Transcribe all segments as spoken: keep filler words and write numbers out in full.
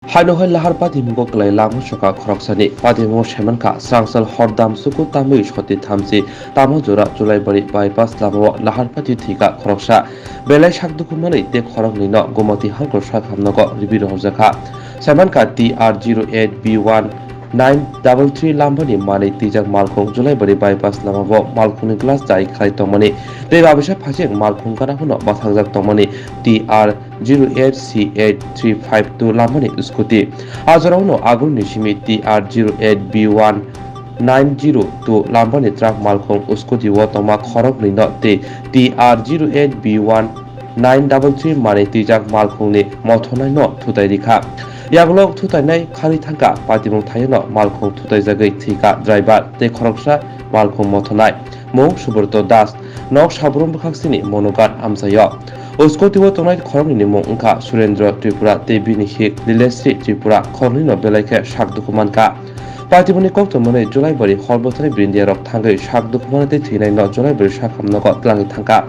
Haino hai Lahar patimungo kwlai lama soka khoroksani patimungo saimankha, srangsal hordam suku tamwi soti thamchi tamo jora Julaibari bypass lamao Lahar pati thwikha khoroksa. Belai sak dukhu manwi tei khoroknwino Gomati Hangkor sak hamnogo ribi rohorjakha. Saimankha T R zero eight B one nine double three lambani manwi twijak malkhung Julaibari bypass lamao malkhungni glass jai khlai tongmani tei babisa phaicheng malkhung gana hwnno bathakjak tongmani T R zero eight C eight three five two lambani scooty. A jorao no agulni simi T R zero eight B one nine zero two lambani truck malkhung scooty o tongma khoroknwi no tei T R zero eight B one nine double three manwi twijak malkhungni mothornai no thutai rikha. Yagulo thutainai khali thangkha, patimung thaio no malkhung thutaijagwi thwikha driver tei khoroksa malkhung mothornai. Mung Subrata Das, nok Sabrum bwkhaksini Monugat amchaio. O scooty o tongnai khoroknwini mung wngkha Surendra Tripura tei bini hik Lilesri Tripura, khoroknwino belai khe sak dukhu mankha. Patimungni koktwmani Julaibari hor bwthani brindiarok thangwi sak dukhu mano tei thwinaino Julaibari sak hamnogo twlangwi thangkha.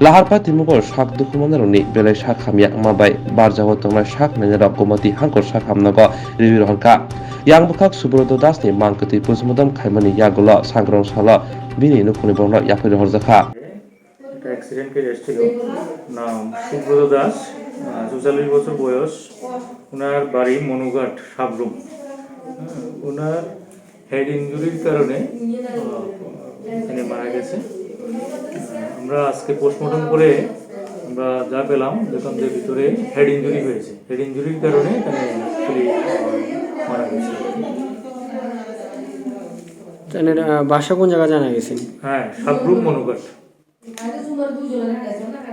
Lahar patimungo sak dukhu manarokni belai sak hamya wngma bai barjao tongnai sak nainarok Gomati Hangkor sak hamnogo riwi rohorkha. Yang bwkhak Subrata Dasni mang kwtwi postmortem khaimani yagulo sangrong salo bini nukhungni borokno yapharwi rohorjakha. একটা accident case এসেছিল। নাম সুব্রত দাস, আহ, চুয়াল্লিশ বছর বয়স। ওনার বাড়ি মনুঘাট, সাবরুম। হ্যাঁ, ওনার হেড ইনজুরির কারণে, আহ, এখানে মারা গেছে। আহ, আমরা আজকে পোস্টমর্টম করে আমরা যা পেলাম, দেখলাম যে ভিতরে হেড ইনজুরি হয়েছে। হেড ইনজুরির কারণে এখানে অ্যাকচুয়ালি, আহ, মারা গেছে। তাহলে, আহ, বাসা কোন জায়গা জানা গেছে? হ্যাঁ, সাবরুম মনুঘাট।